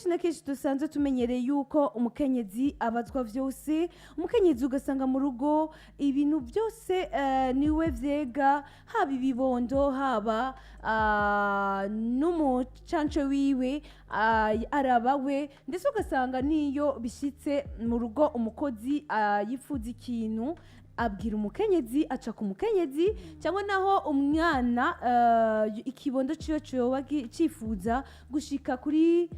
Kenshi na kenshi dusanzwe tumenyereye yuko umukenyezi abazwa vyose. Umukenyezi ugasanga mu rugo ibintu byose niwe vyega, haba ibibondo, haba n'umucanco wiwe, araba we. Ndetse ugasanga niyo bishitse mu rugo umukozi yifuza ikintu, abwira umukenyezi, aca ku mukenyezi, cyangwa naho umwana ikibondo ciwe coba cifuza gushika kuri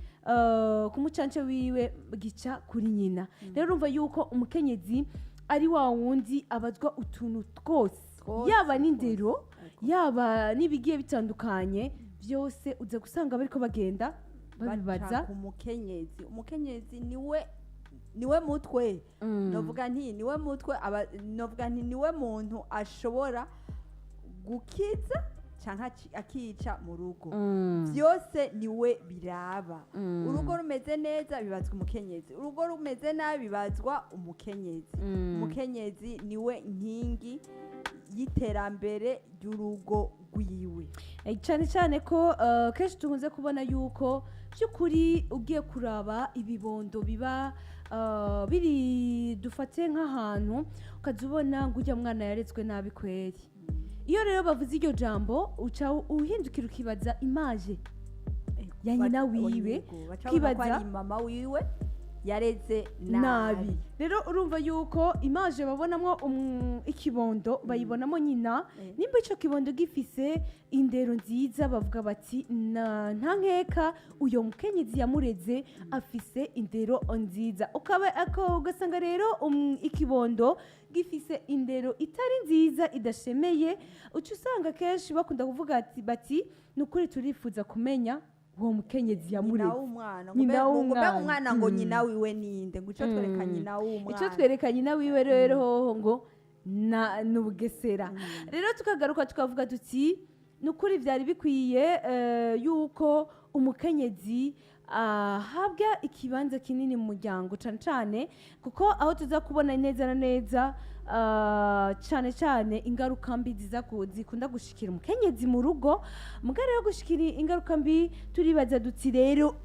ku mucanco wiwe, gica kuri nyina. Rero urumva yuko umukenyezi ari wa wundi abazwa utuntu twose, Twose, yaba n'indero, twose. yaba n'ibigiye bitandukanye byose, uza gusanga bariko bagenda babibaza Baca ku mukenyezi. Umukenyezi niwe mutwe. Novuga nti niwe mutwe aba, novuga nti niwe muntu ashobora gukiza canke akica mu rugo. Byose niwe biraba. Urugo rumeze neza bibazwa umukenyezi, urugo rumeze nabi bibazwa umukenyezi. Umukenyezi niwe nkingi y'iterambere ry'urugo rwiwe. Cyane cyane ko kenshi dukunze kubona yuko by'ukuri ugiye kuraba ibibondo biba biri, dufate nk'ahantu ukaza ubona ngo ujya mwana yaretswe nabi kweri. Iyo rero bavuze iryo jambo, uca uhindukira ukibaza image ya nyina wiwe, Yego, baca babona ko ukibaza ari mama wiwe yareze nabi. Nabi. Rero urumva yuko image babonamo ikibondo bayibonamo nyina. Nimba ico kibondo gifise indero nziza, bavuga bati: Nta nkeka uyo mukenyezi yamureze afise indero nziza." Ukaba ugasanga rero ikibondo gifise indero itari nziza, idashemeye, uca usanga kenshi bakunda kuvuga ati, bati: "Ni ukuri turifuza kumenya uwo mukenyezi Nyina yamureze." w'umwana ngo Nyina ngo mbe w'umwana. Umwana ngo nyina wiwe ninde, ngo ico twereka nyina w'umwana. Icyo twereka nyina wiwe rero hoho ngo na ni ubugesera. Rero tukagaruka tukavuga tuti: ni ukuri byari bikwiye yuko umukenyezi ahabwa ikibanza kinini mu muryango, cyane cyane kuko aho tuza kubona neza na neza cyane cyane ingaruka mbi ziza zikunda gushikira umukenyezi mu rugo. Mugari yo gushikira ingaruka mbi, turibaza duti: rero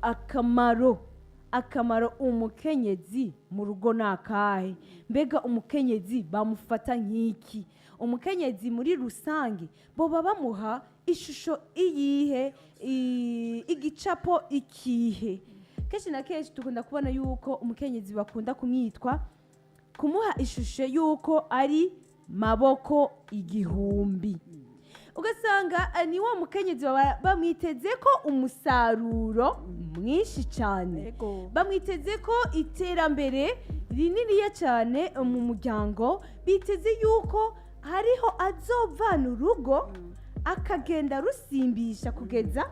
akamaro umukenyezi mu rugo ni akahe? Mbega umukenyezi bamufata nk'iki? Umukenyezi muri rusange boba bamuha ishusho iyihe, igicapo ikihe? Kenshi na kenshi dukunda kubona yuko umukenyezi bakunda kumwitwa, kumuha ishusho yuko ari maboko igihumbi. Ugasanga ni wa mukenyezi baba bamwiteze ko umusaruro mwinshi cyane, bamwiteze ko iterambere rininiya cyane mu muryango, biteze yuko hariho azovana urugo akagenda rusimbisha kugeza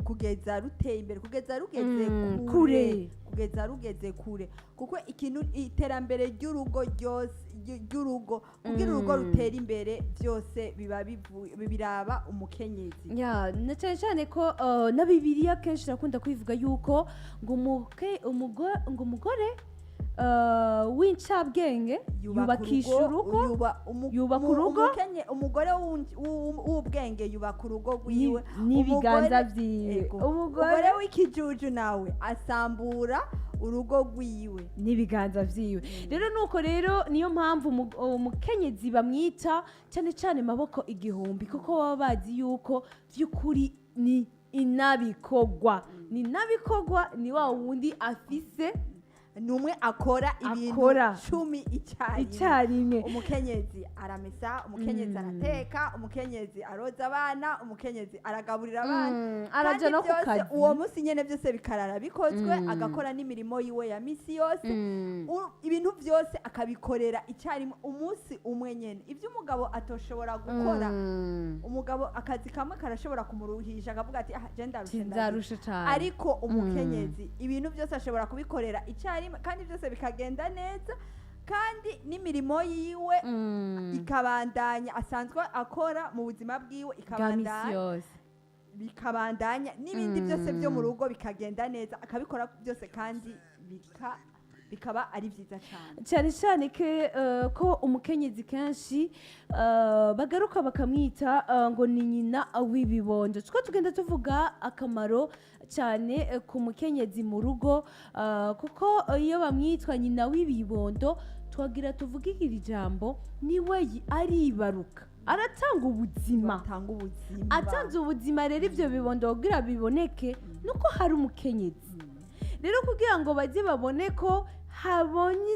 Kugeza ruteye imbere, kugeza rugeze kure. Kure, kugeza rugeze kure, kuko ikintu iterambere ry'urugo ryose, ry'urugo, kugira urugo rutere imbere, byose biba biraba umukenyezi. Ya, na cyane cyane ko na Bibiliya kenshi irakunda kwivuga yuko ngo ngo umugore w'incabwenge yubakisha urugo, yubaka urugo. Umugore w'ubwenge yubaka urugo rwiwe n'ibiganza vyiwe. Ego. Umugore umugore w'ikijuju nawe asambura urugo rwiwe n'ibiganza vyiwe. Rero nuko rero niyo mpamvu umukenyezi bamwita cyane cyane maboko igihumbi, kuko baba bazi yuko by'ukuri ni inabikogwa, ni inabikogwa, ni wa wundi afise ni umwe akora ibintu Akora. 10 icyarimwe. Icyarimwe. Umukenyezi aramesa, umukenyezi arateka, umukenyezi aroza abana, umukenyezi aragaburira abana, araja kandi no ku byose kazi. Uwo munsi nyene byose bikarara bikozwe, agakora n'imirimo yiwe ya misi yose. Ibintu byose akabikorera icyarimwe umunsi umwe nyene, ibyo umugabo atoshobora gukora. Umugabo akazi kamwe karashobora kumuruhisha, akavuga ati: "Ah, je ndarushe, ndarushe." Ndarushe cane. Ariko umukenyezi ibintu byose ashobora kubikorera icyarimwe, kandi byose bikagenda neza, kandi n'imirimo yiwe ikabandanya asanzwe akora mu buzima bwiwe bwa misi ikabandanya, yose, bikabandanya n'ibindi byose byo mu rugo bikagenda neza, akabikora byose kandi Bikaba ari byiza cyane. Cyane cyane ke ko umukenyezi kenshi bagaruka bakamwita ngo ni nyina w'ibibondo. Two tugenda tuvuga akamaro cyane ku mukenyezi mu rugo, kuko iyo bamwitwa nyina w'ibibondo, twagira tuvuge iri jambo, niwe aribaruka, aratanga ubuzima. Atanga ubuzima. Atanze ubuzima rero, ibyo bibondo kugira biboneke nuko hari umukenyezi. Rero kugira ngo bajye babone ko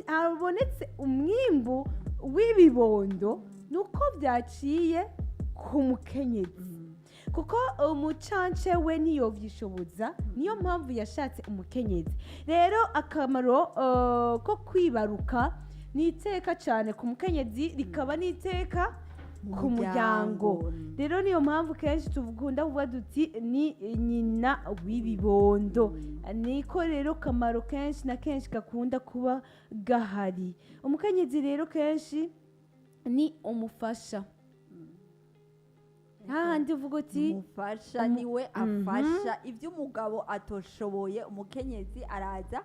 habonetse umwimbu w'ibibondo, nuko byaciye ku mukenyezi, kuko umucance we ntiyovyishoboza. Niyo mpamvu yashatse umukenyezi. Rero akamaro ko kwibaruka ni iteka cyane ku mukenyezi, rikaba n'iteka Mu ku muryango. Rero niyo mpamvu kenshi tukunda kuvuga duti ni nyina w'ibibondo. Niko rero kamaro kenshi na kenshi gakunda kuba gahari. Umukenyezi rero kenshi ni umufasha, hahandi uvuga uti Umufasha. Niwe afasha ibyo umugabo atoshoboye. Umukenyezi araza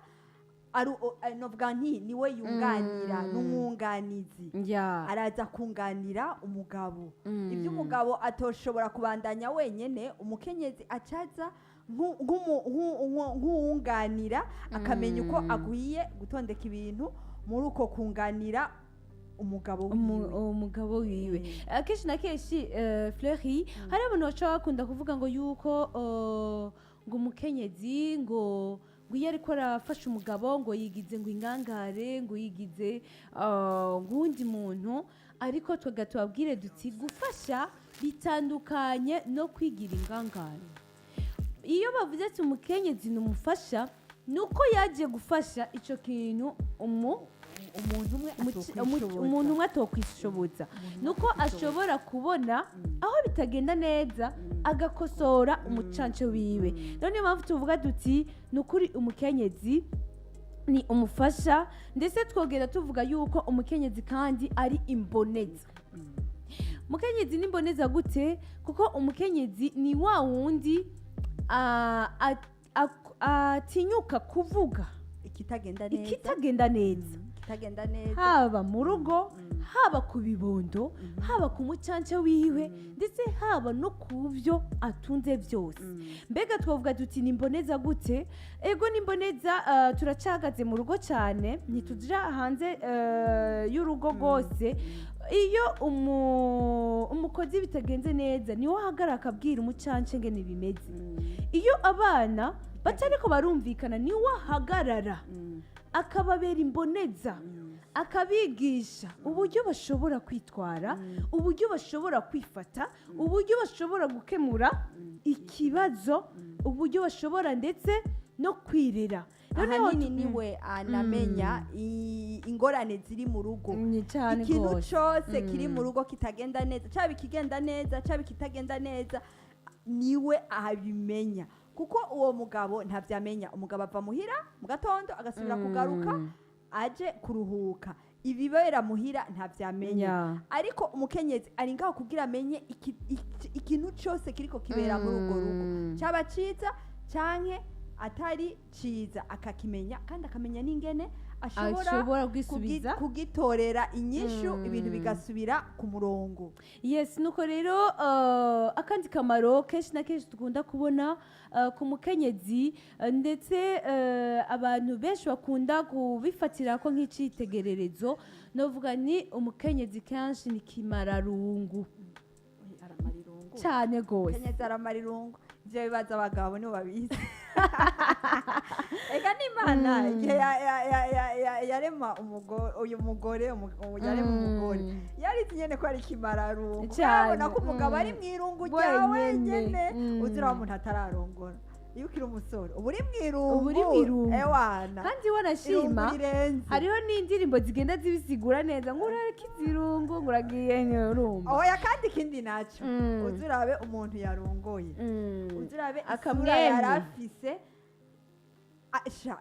novuga nti niwe yunganira, n'umwunganizi. Araza kunganira umugabo ibyo umugabo atoshobora kubandanya wenyene. Umukenyezi acaza nk'uwunganira, akamenya uko akwiye gutondeka ibintu muri uko kunganira umugabo wiwe. Umugabo wiwe. Akenshi na kenshi, Fleury, hari abantu baca bakunda kuvuga ngo yuko ngo umukenyezi ngo iyo ariko arafasha umugabo ngo yigize ngo ingangare, ngo yigize ngo uwundi muntu. Ariko twega tubabwire duti gufasha bitandukanye no kwigira ingangare. Iyo bavuze ati umukenyezi ni umufasha, ni uko yagiye gufasha icyo kintu umuntu umwe atokwishoboza. Umuntu umwe atokwishoboza, nuko ashobora kubona aho bitagenda neza, agakosora umucanco wiwe. Rero niyo mpamvu tuvuga duti ni ukuri umukenyezi ni umufasha. Ndetse twogera tuvuga yuko umukenyezi kandi ari imboneza. Umukenyezi ni imboneza gute? Kuko umukenyezi ni wa wundi atinyuka kuvuga ikitagenda neza. Ikitagenda neza. Ikitagenda neza. Haba mu rugo, haba ku bibondo, haba ku mucanca wiwe, ndetse haba no ku byo atunze byose. Mbega twavuga tuti ni imboneza gute? Ego, ni imboneza. Turacagaze mu rugo cyane, ntituja hanze y'urugo rwose. Iyo umukozi bitagenze neza, niwe ahagarara akabwira umucanca ngene bimeze. Iyo abana batariko barumvikana, niwe ahagarara akababera imboneza, akabigisha uburyo bashobora kwitwara, uburyo bashobora kwifata, uburyo bashobora gukemura ikibazo, uburyo bashobora ndetse no kwirera. Noneho Ahanini niwe anamenya ingorane ziri mu rugo. Ni cyane Ikintu rwose. cyose kiri mu rugo kitagenda neza, cyaba ikigenda neza, cyaba ikitagenda neza, niwe abimenya, kuko uwo mugabo ntabyamenya. Umugabo ava muhira mu gatondo, agasubira kugaruka aje kuruhuka. Ibibera muhira ntabyamenya. Ariko umukenyezi ari ngaho kugira amenye ikintu cyose kiriko kibera muri urwo rugo, cyaba ciza canke atari ciza, akakimenya kandi akamenya n'ingene ashobora ashobora kwisubiza, kugitorera inyishu, ibintu bigasubira ku murongo. Yes, nuko rero akandi kamaro kenshi na kenshi dukunda kubona ku mukenyezi, ndetse abantu benshi bakunda kubifatira ko nk'icitegererezo, novuga ni umukenyezi kenshi ni kimararungu. Aramara irungu. Cyane rwose. Umukenyezi aramara irungu. Ivyo bibaza abagabo nibo babizi. Eka n'Imana igihe yarema umugore, uyu mugore yarema umugore, yarizi nyene ko ari kimararungu. Cyane. Urabona ko umugabo ari mw'irungu rya Wenyene. wenyene. Uzira wa muntu atararongora, iyo ukiri umusore uba uri mw'irungu. Uba uri mw'irungu. Ewana, Kandi wanashima irungu rirenze. Hariho n'indirimbo zigenda zibisigura neza, ngo urareka irungu, ngo uragiye, urumva. Oya, kandi ikindi naco, uzi urabe umuntu yarongoye, uzi urabe isura Akamwemwe. yari afise. Asha,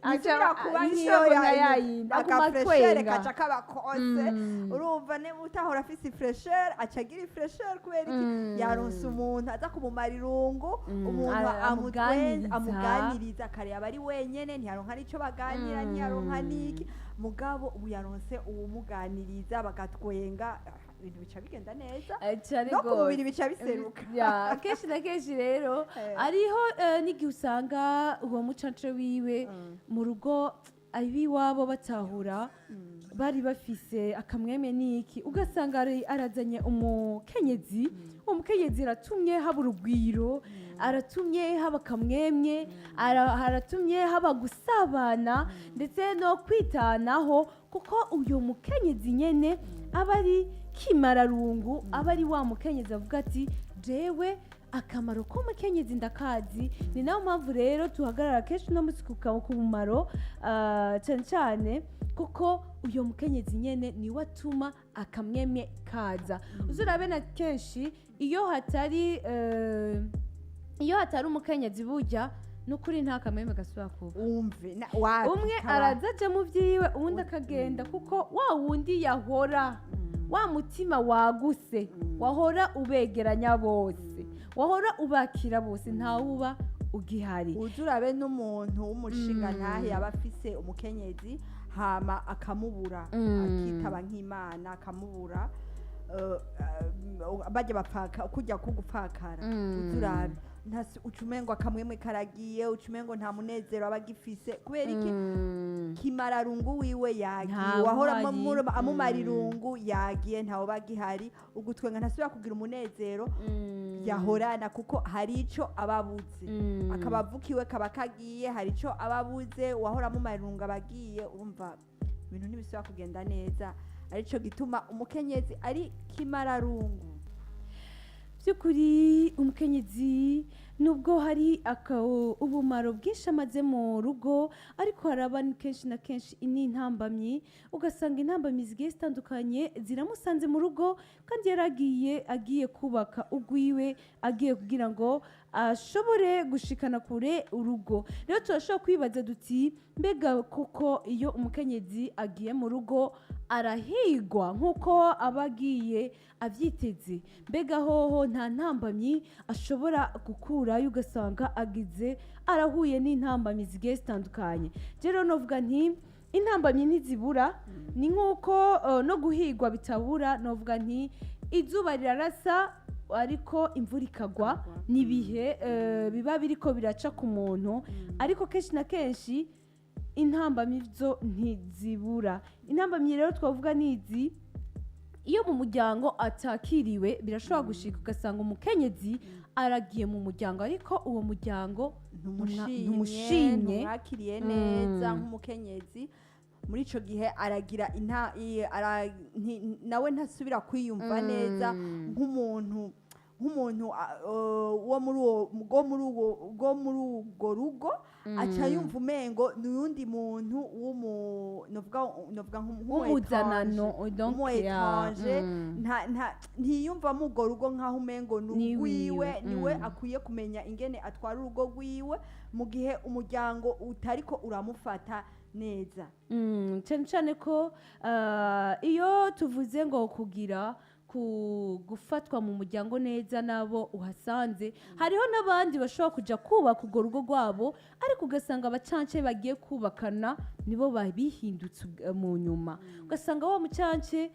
Aca ntisubira kuba ntishobora nk'iyo kuba yayindi, aguma aga fraîcheur atwenga. Kaca kaba kose. Urumva niba utahora afise fraîcheur, aca agira fraîcheur. Kubera iki? Yaronse umuntu aza kumumara irungu, umuntu amuganiriza. Amuganiriza. Kare aba ari wenyene, ntiyaronka n'ico baganira, ntiyaronka n'iki. Mugabo ubu yaronse uwumuganiriza, bagatwenga, ibintu bica bigenda neza. Cyane No ku rwose. mubiri bica biseruka. Ya, kenshi na kenshi rero hariho n'igihe usanga uwo mucance wiwe mu rugo, abiwabo batahura, bari bafise akamweme n'iki, ugasanga arazanye umukenyezi. Uwo mukenyezi aratumye haba urugwiro, aratumye haba akamwemwe, aratumye haba gusabana ndetse no kwitanaho, kuko uyu mukenyezi nyene aba ari kimararungu, aba ari wa mukenyezi avuga ati: "Jewe akamaro k'umukenyezi ndakazi." Ni nayo mpamvu rero tuhagarara kenshi uno munsi ku mumaro, cyane cyane kuko uyu mukenyezi nyene niwe atuma akamwemwe kaza. Uzurabe na kenshi iyo hatari umukenyezi, burya n'ukuri nta kamwemwe gasubira kuba. Umve wapi Umwe araza aja mu vyiwe, uwundi akagenda, kuko wa wundi yahora, wa mutima waguse wahora ubegeranya bose, wahora ubakira bose, ntawuba ugihari. Uza urabe n'umuntu w'umushinga ntahe yaba afise umukenyezi, hama akamubura, akitaba nk'Imana akamubura, bajya bapfaka kujya kugupfakara. Uza urabe uca umengo akamwemwe karagiye, uca umengo nta munezero aba agifise. Kubera iki? Kimararungu wiwe yagiye. Ntawe wahora uhari. amumara irungu yagiye, ntawe bagihari. Ugutwenga, ntasubira kugira umunezero yahorana, kuko hari ico aba abuze. Akabavu kiwe kaba kagiye, hari ico aba abuze. Wahora amumara irungu aba agiye. Urumva ibintu ntibisubira kugenda neza. Arico gituma umukenyezi ari kimararungu. By'ukuri umukenyezi, nubwo hari ubumaro bwinshi amaze mu rugo, ariko haraba kenshi na kenshi n'intambamyi, ugasanga intambamyi zigiye zitandukanye ziramusanze mu rugo, kandi yaragiye agiye kubaka ugwiwe, agiye kugira ngo ashobore gushikana kure urugo. Rero turashobora kwibaza duti: mbega kuko iyo umukenyezi agiye mu rugo arahigwa nk'uko aba agiye abyiteze? Mbega hoho nta ntambamyi ashobora gukurayo, ugasanga agize arahuye n'intambamyi zigiye zitandukanye? Rero novuga nti intambamyi ntizibura, ni nk'uko no guhigwa bitabura. Novuga nti izuba rirarasa ariko imvura ikagwa, n'ibihe biba biriko biraca ku muntu. Ariko kenshi na kenshi intambamyi zo ntizibura. Intambamyi rero twavuga ni izi: iyo mu muryango atakiriwe, birashobora gushika ugasanga umukenyezi aragiye mu muryango, ariko uwo muryango ntumushimye, ntumushimye. Ntumwakiriye neza nk'umukenyezi. Muri ico gihe aragira nawe ntasubira kwiyumva neza nk'umuntu wo muri urwo rugo. Aca yumva umengo ni uyundi muntu w'umu novuga w'umuzanano, donc umu ya, étranger. Ntiyumvamo urwo rugo nk'aho umengo ni Ni urwiwe, wiwe, niwe akwiye kumenya ingene atwara urugo rwiwe, mu gihe umuryango utariko uramufata neza. Cyane cyane ko iyo tuvuze ngo kugira ku gufatwa mu muryango neza n'abo uhasanze, hariho n'abandi bashobora kujya kubaka urwo rugo rwabo, ariko ugasanga abacanke bagiye kubakana nibo babihindutse mu nyuma. Ugasanga wa mucanke,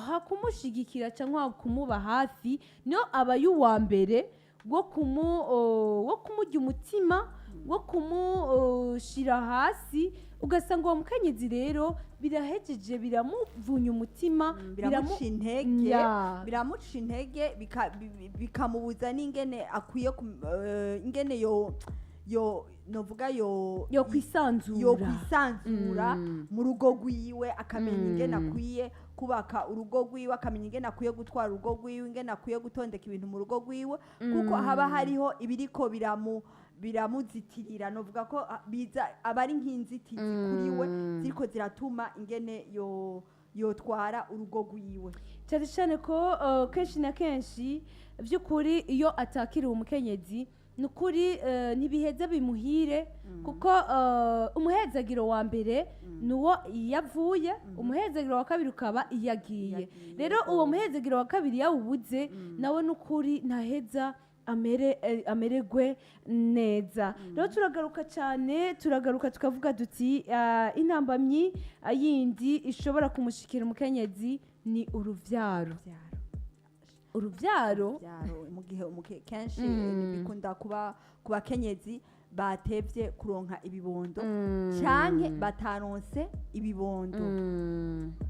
hakumushigikira cyangwa kumuba hafi, niyo aba y'uwa mbere wo kumurya umutima, wo kumushira hasi. Ugasanga uwo mukenyezi rero birahejeje, biramuvunya umutima. Biramuca intege. Biramuca intege, bikamubuza n'ingene akwiye ingene yo novuga yo yo kwisanzura. Yo kwisanzura mu rugo rwiwe, akamenya ingene akwiye kubaka urugo rwiwe, akamenya ingene akwiye gutwara urugo rwiwe, ingene akwiye gutondeka ibintu mu rugo rwiwe, kuko haba hariho ibiriko biramuzitirira. Novuga ko biza aba ari nk'inzitizi kuri we, ziriko ziratuma ingene yo yotwara urugo rwiwe. Cyane cyane ko kenshi na kenshi by'ukuri iyo atakiriwe umukenyezi Ni ukuri, ntibiheze bimuhire, kuko umuhezagiro wa mbere ni uwo yavuye, umuhezagiro wa kabiri ukaba iyo agiye. Agiye, Rero uwo muhezagiro wa kabiri yawubuze, nawe n'ukuri ntaheza amere amererwe neza. Rero turagaruka cyane, turagaruka tukavuga duti intambamyi yindi ishobora kumushikira umukenyezi ni uruvyaro. Uruvyaro. Uruvyaro, mu gihe kenshi bikunda kuba ku bakenyezi batevye kuronka ibibondo canke bataronse ibibondo,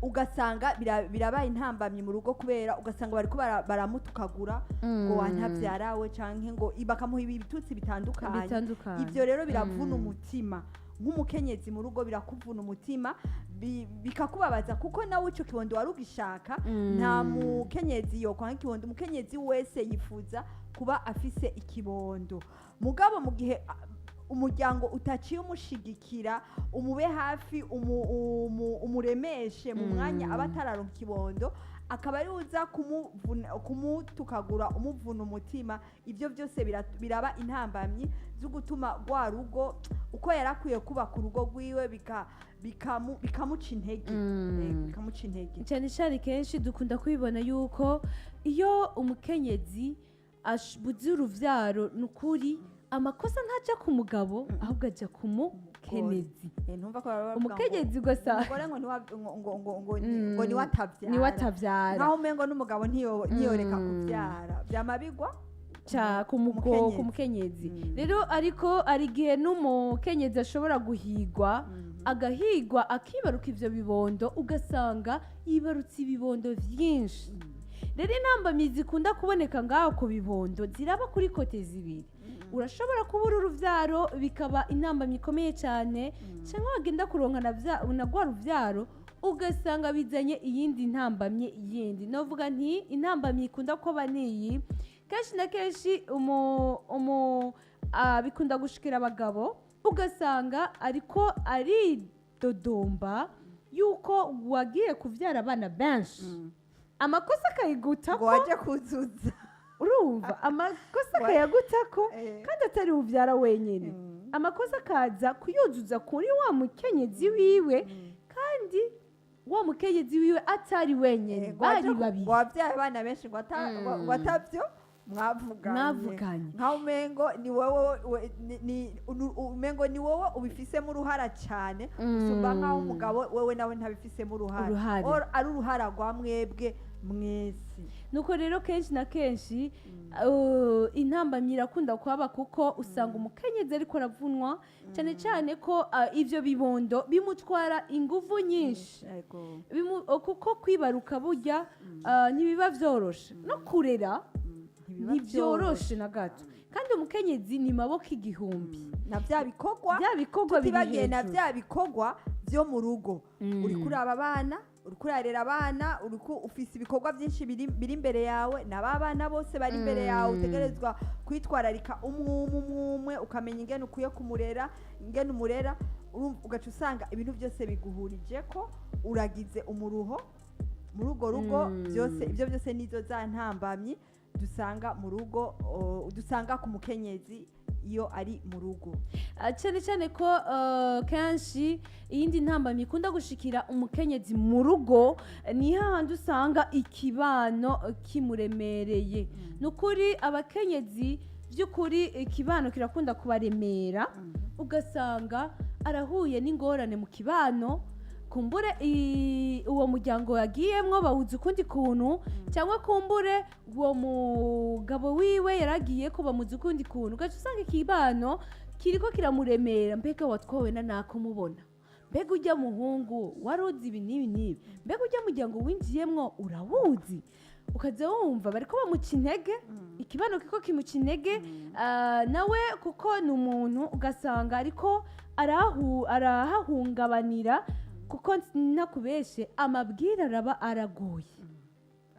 ugasanga birabaye intambamyi mu rugo, kubera ugasanga bariko baramutukagura ngo wantavyarawe, canke ngo bakamuha ibitutsi bitandukanye. Bitandukanye. Ibyo rero biravuna umutima nk'umukenyezi mu rugo, birakuvuna umutima, bikakubabaza, kuko nawe ico kibondo wari ugishaka. Nta mukenyezi yokwanga ikibondo. Umukenyezi wese yifuza kuba afise ikibondo. Mugabo mu gihe umuryango utaciye umushigikira, umube hafi, umuremeshe mu mwanya aba atararonka ikibondo, akaba ari uza kumutukagura, umuvuna umutima, ibyo byose biraba intambamyi zo gutuma rwa rugo uko yarakwiye kubaka urugo rwiwe bikamuca intege. Bikamuca intege. Cyane cyane kenshi dukunda kubibona yuko iyo umukenyezi abuze uruvyaro, ni ukuri amakosa ntajya ku mugabo, ahubwo ajya ku mukenyezi. Ntumva ko baba bavuga ngo Umukenyezi ugasanga umugore ngo ngo niwe atavyara. Niwe atavyara. Nkaho umengo n'umugabo ntiyoreka kuvyara, vyama bigwa ca ku Umukenyezi. ku mukenyezi. Rero ariko hari igihe n'umukenyezi ashobora guhigwa, agahigwa akibaruka ivyo bibondo, ugasanga yibarutse ibibondo vyinshi. Rero intambamyi zikunda kuboneka ngaho ku bibondo ziraba kuri côté zibiri. Urashobora kubura uruvyaro, bikaba intambamyi ikomeye cyane, cyangwa wagenda kuronka na rwa ruvyaro, ugasanga bizanye iyindi ntambamyi yindi. Novuga nti intambamyi ikunda kuba niyi: kenshi na kenshi bikunda gushikira abagabo, ugasanga ariko aridodomba yuko wagiye kuvyara abana benshi, amakosa akayigutako. Ngo waje kuzuza. Urumva, amakosa akayagutako, kandi atari ubyara wenyine. Amakosa akaza kuyuzuza kuri wa mukenyezi wiwe, kandi wa mukenyezi wiwe atari wenyine, Ngo waje bari babiri. Ngo wabyaye abana benshi, ngo atavyo mwavuganye. Mwavuganye. Nkaho umengo ni wowe umengo ni wowe ubifisemo uruhara cyane usumba nkaho umugabo wewe nawe ntabifisemo uruhara. Uruhara. Or ari uruhara rwa mwebwe mwese. Nuko rero kenshi na kenshi intambamyi irakunda kuhaba, kuko usanga umukenyezi ariko aravunwa cyane cyane ko ivyo bibondo bimutwara inguvu nyinshi. Kuko kwibaruka burya ntibiba vyoroshe, no kurera Ntibiba. Ntibyoroshe na gato, kandi umukenyezi ni maboko igihumbi. Na bya bikorwa Bya bikorwa biri tutibagiye na hejuru. bya bikorwa byo mu rugo. Uri kuraba abana, uri kurarera abana, uri ufise ibikorwa byinshi biri imbere yawe, na ba bana bose bari imbere yawe, utegerezwa kwitwararika umwe umwe umwe umwe, ukamenya ingene ukwiye kumurera, ingene umurera. Urumva, ugaca usanga ibintu byose biguhurije ko uragize umuruho muri urwo rugo. Byose, ibyo byose nizo za ntambamyi dusanga mu rugo, dusanga ku mukenyezi iyo ari mu rugo. Cyane cyane ko kenshi iyindi ntambamyi ikunda gushikira umukenyezi mu rugo ni hahandi usanga ikibano kimuremereye. Ni ukuri, abakenyezi by'ukuri ikibano kirakunda kubaremera, ugasanga arahuye n'ingorane mu kibano. Kumbure uwo muryango yagiyemwo bawuzi ukundi kuntu, cyangwa kumbure uwo mugabo wiwe yaragiye ko bamuzi ukundi kuntu, ugaca usanga ikibano kiriko kiramuremera: mbega watwawe na nako mubona, mbega ujya muhungu wari uzi ibi n'ibi n'ibi, mbega ujya muryango winjiyemwo urawuzi? Ukaza wumva bariko bamuca intege, ikibano kiko kimuca intege. Nawe kuko ni umuntu, ugasanga ariko arahahungabanira, kuko ntakubeshe amabwire araba aragoye.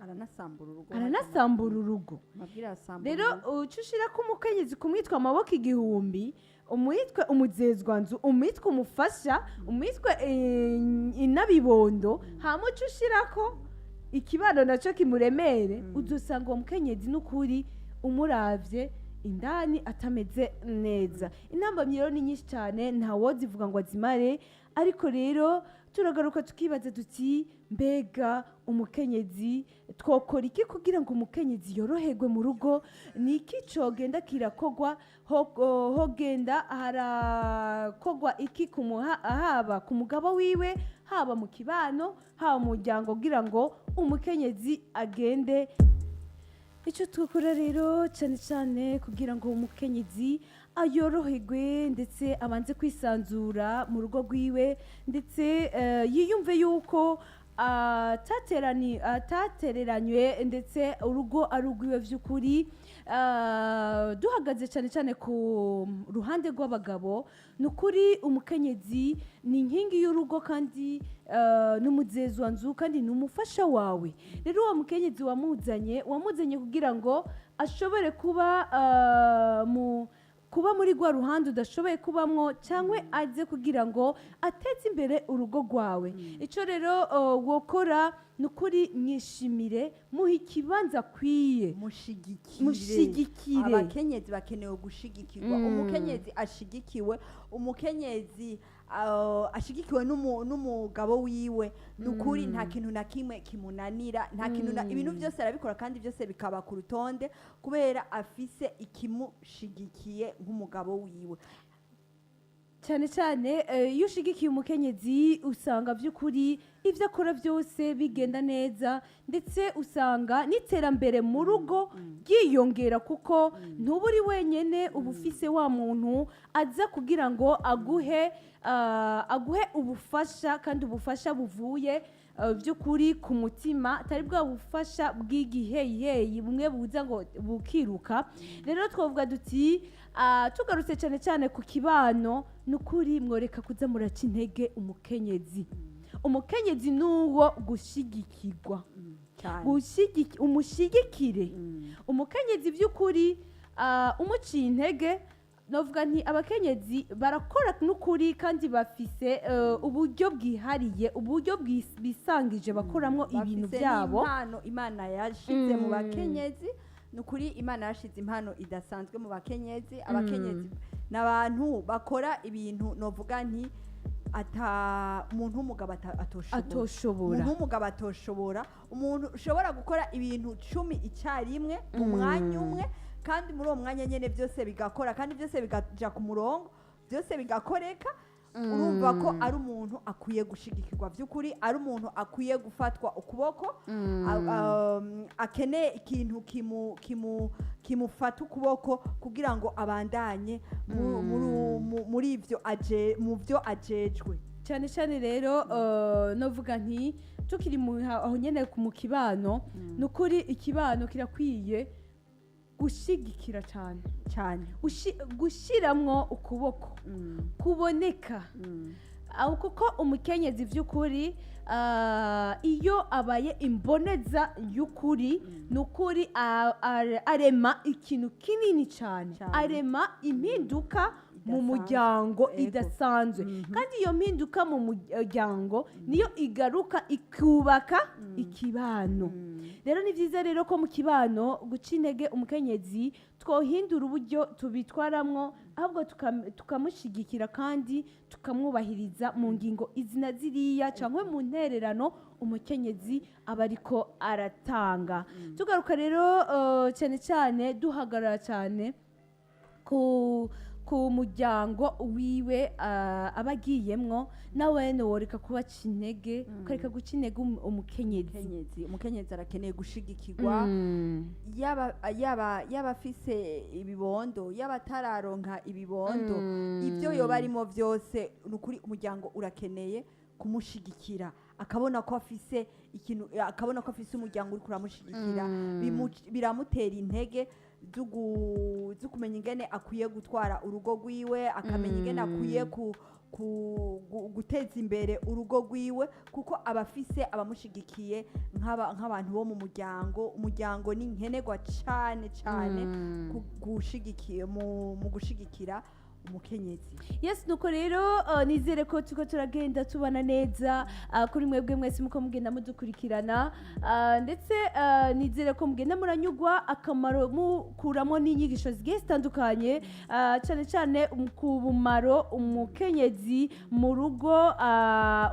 Aranasambura urugo. Aranasambura urugo. Amabwire arasambura Rero urugo. uca ushira ko umukenyezi kumwitwa amaboko igihumbi, umwitwe umuzezwanzu, umwitwe umufasha, umwitwe inabibondo, hama uca ushirako ikibano nacyo kimuremere, uzosanga uwo mukenyezi n'ukuri umuravye. Indani atameze neza. Intambamyi rero ni nyinshi cyane, ntawozivuga ngo azimare. Ariko rero turagaruka tukibaza tuti: mbega umukenyezi, twokora iki kugira ngo umukenyezi yoroherwe mu rugo? Ni iki cogenda kirakogwa? Hogenda harakogwa iki haba ku mugabo wiwe, haba mu kibano, haba mu muryango, kugira ngo umukenyezi agende? Icyo twakora rero cyane cyane kugira ngo umukenyezi ayoroherwe, ndetse abanze kwisanzura mu rugo rwiwe, ndetse yiyumve yuko atatereranywe, ndetse urugo ari urwiwe by'ukuri, duhagaze cyane cyane ku ruhande rw'abagabo, ni ukuri umukenyezi ni inkingi y'urugo, kandi ni umuzezwanzu, kandi ni umufasha wawe. Rero uwo mukenyezi wamuzanye kugira ngo ashobore kuba mu kuba muri rwa ruhande udashoboye kubamwo, cyangwa aze kugira ngo ateze imbere urugo rwawe. Icyo rero wokora ni ukuri mwishimire, muhe ikibanza akwiye. Mushigikire. Mushigikire. Abakenyezi bakenewe gushigikirwa. Umukenyezi ashigikiwe, umukenyezi ashigikiwe n'umugabo wiwe, ni ukuri nta kintu na kimwe kimunanira, nta kintu na ibintu byose arabikora, kandi byose bikaba ku rutonde, kubera afise ikimushigikiye nk'umugabo wiwe. Cyane cyane iyo ushigikiye umukenyezi, usanga by'ukuri ibyo akora byose bigenda neza, ndetse usanga n'iterambere mu rugo ryiyongera, kuko ntuba uri wenyine, uba ufise wa muntu aza kugira ngo aguhe ubufasha, kandi ubufasha buvuye by'ukuri ku mutima, atari bwa bufasha bw'igiheyiheyi bumwe buza ngo bukiruka. Rero twavuga duti, tugarutse cyane cyane ku kibano, ni ukuri mworeka kuza muraca intege umukenyezi. Umukenyezi ni uwo gushigikirwa. Cyane. Umushigikire umukenyezi by'ukuri. Umuciye intege, navuga nti abakenyezi barakora n'ukuri, kandi bafise uburyo bwihariye, uburyo bisangije bakoramwo ibintu Bafise byabo. n'impano Imana yashize mu bakenyezi. Ni ukuri Imana yashize impano idasanzwe mu bakenyezi. Abakenyezi ni abantu bakora ibintu, novuga nti ata umuntu w'umugabo atoshobora. Atoshobora. Umuntu w'umugabo atoshobora, umuntu ushobora gukora ibintu 10 icyarimwe mu mwanya umwe, kandi muri uwo mwanya nyine byose bigakora, kandi byose bigaja ku murongo, byose bigakoreka. Urumva ko ari umuntu akwiye gushigikirwa by'ukuri, ari umuntu akwiye gufatwa ukuboko, akeneye ikintu kimufata ukuboko kugira ngo abandanye muri ibyo mu byo ajejwe. Cyane cyane rero novuga nti tukiri aho nyene mu kibano, ni ukuri ikibano kirakwiye gushigikira cyane. Cyane. Gushiramwo ukuboko kuboneka aho, kuko umukenyezi by'ukuri iyo abaye imboneza y'ukuri, ni ukuri arema ikintu kinini cyane. Cyane. Arema impinduka mu Idasanzwe. muryango. Idasanzwe. Kandi iyo mpinduka mu muryango niyo igaruka ikubaka ikibano. Rero ni byiza rero ko mu kibano guca intege umukenyezi twohindura uburyo tubitwaramwo, ahubwo tukamushyigikira kandi tukamwubahiriza mu ngingo izi na ziriya, cyangwa mu ntererano umukenyezi aba ariko aratanga. Tugaruka rero cyane cyane duhagarara cyane ku muryango wiwe aba agiyemwo, nawe woreka kubaca intege, ukareka guca intege umukenyezi. Umukenyezi arakeneye gushigikirwa, yaba afise ibibondo, yaba atararonka ibibondo, ibyo yoba arimo byose, ni ukuri umuryango urakeneye kumushigikira, akabona ko afise ikintu, akabona ko afise umuryango uri kuramushigikira. Biramutera intege zo kumenya ingene akwiye gutwara urugo rwiwe, akamenya ingene akwiye guteza imbere urugo rwiwe, kuko aba afise abamushigikiye nk'abantu bo mu muryango. Umuryango ni nkenerwa cane cane mu gushigikira. Umukenyezi. Yes, nuko rero nizere ko tuko turagenda tubana neza kuri mwebwe mwese muko mugenda mudukurikirana, ndetse nizere ko mugenda muranyugwa akamaro mukuramo n'inyigisho zigiye zitandukanye, cyane cyane ku bumaro umukenyezi mu rugo,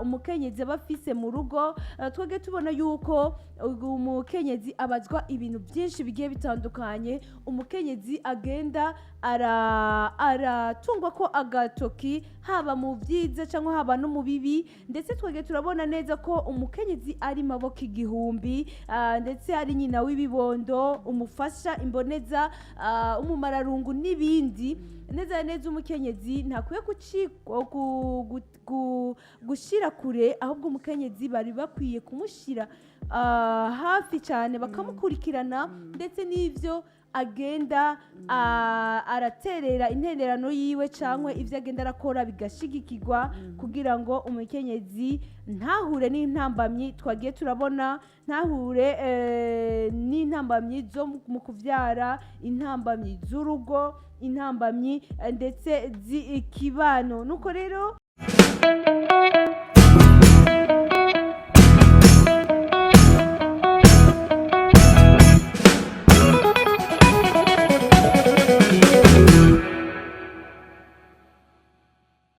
umukenyezi aba afise mu rugo. Twebwe tubona yuko umukenyezi abazwa ibintu byinshi bigiye bitandukanye, umukenyezi agenda aratungwa ko agatoki haba mu byiza cyangwa haba no mu bibi. Ndetse twebwe turabona neza ko umukenyezi ari maboko igihumbi, ndetse ari nyina w'ibibondo, umufasha, imboneza, umumararungu n'ibindi. Neza na neza umukenyezi ntakwiye gushira kure, ahubwo umukenyezi bari bakwiye kumushyira hafi cyane, bakamukurikirana, ndetse n'ibyo agenda araterera intererano yiwe cyangwa ibyo agenda arakora bigashigikirwa, kugira ngo umukenyezi ntahure n'intambamyi twagiye turabona, ntahure n'intambamyi zo mu kubyara, intambamyi z'urugo, intambamyi ndetse z'ikibano. Nuko rero.